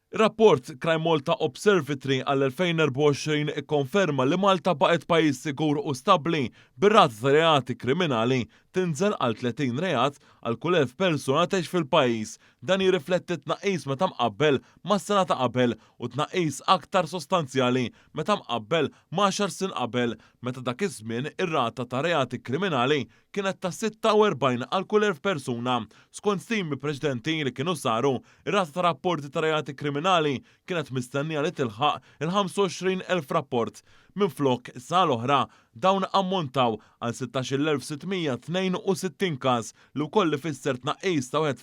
Ir-rapport Crime Malta Observatory għall-2024 ikkonferma li Malta baqgħet pajjiż sigur u stabbli, bir-rata ta' reati kriminali tinżel għal 30 reat għal kull 1,000 persuna tgħix fil-pajjiż. Dan jirrifletti tnaqqis meta mqabbel mas-sena ta' qabel u tnaqqis aktar sostanzjali meta mqabbel ma' għaxar snin qabel, meta dak iż-żmien ir-rata ta' reati kriminali kienet ta' 46 għal kull 1,000 persuna. Skont stimi preċedenti li kienu saru, ir-rata ta' rapporti ta' reati kriminali kienet mistennija li tilħaq il-25,000 rapport. Minflok, is-sena l-oħra, dawn ammontaw għal 16,662 każ, li wkoll ifisser tnaqqis ta' 1%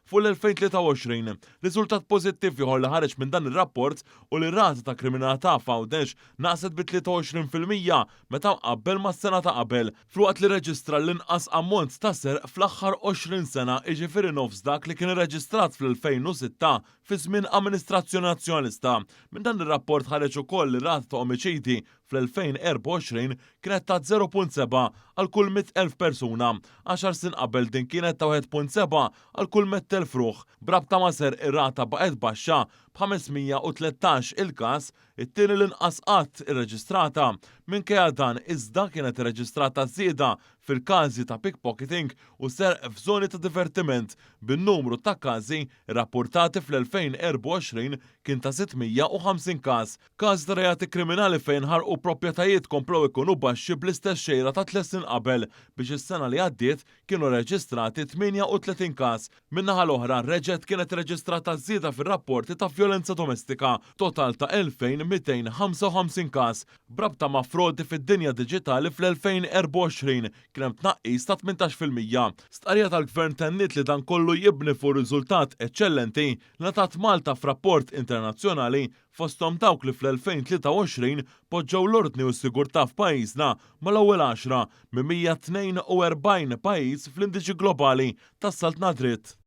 fuq l-2023. Riżultat pożittiv ieħor li ħareġ minn dan ir-rapport hu li r-rata ta' kriminalità f'Għawdex naqset bi 23% meta mqabbel mas-sena ta' qabel, filwaqt li rreġistra l-inqas ammont ta' serq fl-aħħar 20 sena, jiġifieri nofs dak li kien irreġistrat fl-2006 fi żmien amministrazzjoni Nazzjonalista. Minn dan ir-rapport ħareġ ukoll li r-rata ta' omiċidji fl-2024 kienet ta' 0.7 għal kull 100,000 persuna. Għaxar snin qabel din kienet ta' 1.7 għal kull 100,000 ruħ. B'rabta ma' serq ir-rata baqgħet baxxa b'513 il-każ, it-tieni l-inqas qatt irreġistrata. Minkejja dan, iżda, kienet irreġistrata żieda fil-każi ta' pickpocketing u serq f'żoni ta' divertiment, bin-numru ta' każi rrappurtati fl-2024 kien ta' 650 każ. Każi ta' reati kriminali fejn inħarqu proprjetajiet komplew ikunu baxxi bl-istess xejra ta' tliet snin qabel, biex is-sena li għaddiet kienu rreġistrati 38 każ. Min-naħa l-oħra, reġgħet kienet reġistrata żieda fir-rapporti ta' vjolenza domestika, total ta' 2,255 każ. B'rabta ma' frodi fid-dinja diġitali fl-2024 kien hemm tnaqqis ta' 18%. Stqarrija tal-Gvern tenniet li dan kollu jibni fuq riżultat eċċellenti li ngħatat Malta f'rapport internazzjonali fosthom dawk li fl-2023 poġġew l-ordni u s-sigurtà f'pajjiżna mal-ewwel għaxra minn 142 pajjiż fl-indiċi globali tas-saltna dritt.